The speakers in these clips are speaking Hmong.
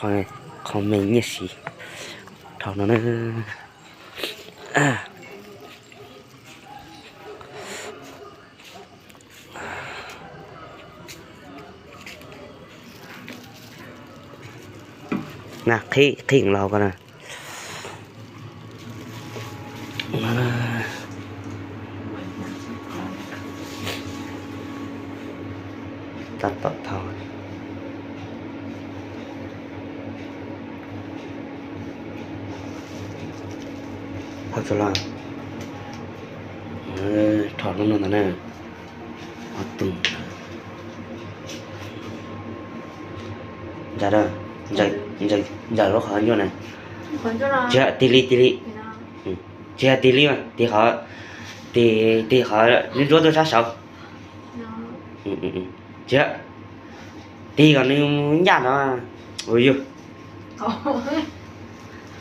Qhov me nyiaj siv rho no na. Na qhib qhib los ko na. Tab tom thau. Thau tso los. Rho lub no ntag na. Ob tug. Ntsaws, ntsaws lub qhov ncauj na. Tsis yog, tig li tig li. Tsis yog, tig li mas tig qhov, tig, tig qhov ntsuab tuaj sab saud. Tsis yog, tig kom nws ncaj no. Ua yug.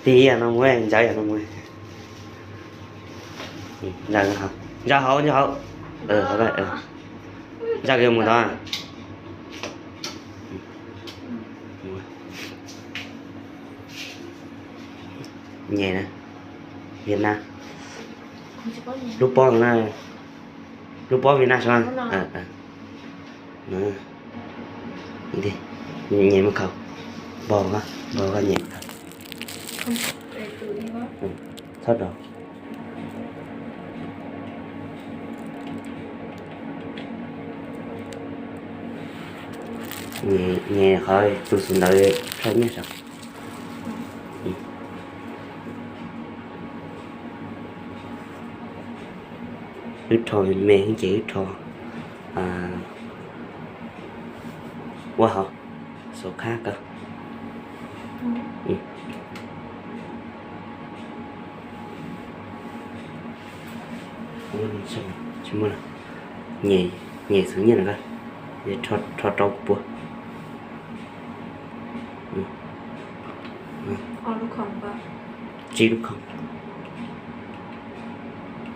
Tig yam no mus, ntsaws yam no mus. Ntsaws hauv, ntsaws hauv. Ntsaws kiag mus tod. Nyem na, Việt Nam. Lub pob na, lub pob Việt Nam sav. Nyem mus khaws, npog, npog koj nyem khaws. Txhob rau. Nyem qhov tus xu ntawd rho nyiaj sav. Wb rho me me ces wb rho ua hauv, xov khab kawg. Tsis muaj, nyem xwb nyiaj na, rho rau puas. Tsib lub khoom,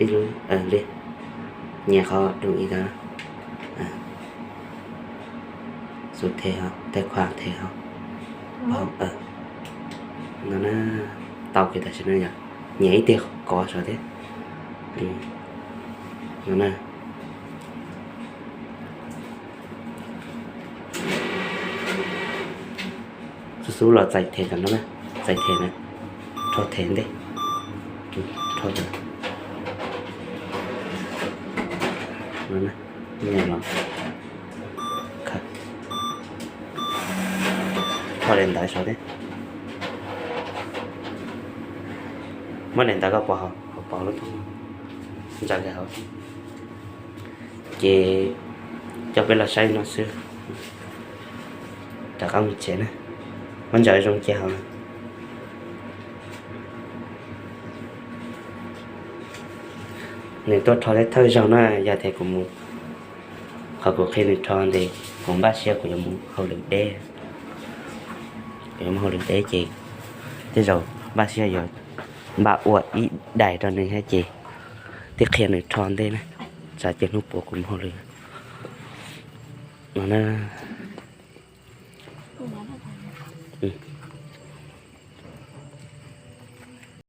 ib lub li, nyem qhov doo ib tawd, xu the hauv, tej khuam the hauv no na. Tau kiag tam sim no yog nyem ib teg kov sav thiab no na. Xub xub los txais them tam no na, txais them na, rho them ntej, rho them no, rho daim ntawv saud thiab. Muab daim ntawv koj pov hauv, pov lub thoob ntsaws hauv. Ces coj peb los saib no xwb, rov qab mus tsev na. Muab ntsaws zoo cia hauv. Nws tuaj rho tej thawj zaug na, yog tias kuv mus, qhov kuv qhia nws rho ntes, kuv npaj siab kuv yuav mus hauj lwm deb, kuv yuav mus hauj lwm deb ces tej zaum npaj siab yuav npaj ua ib daim rau nws thiab ces thiaj qhia nws rho ntej na, tsam ces hnub puav kuv mus hauj lwm no na.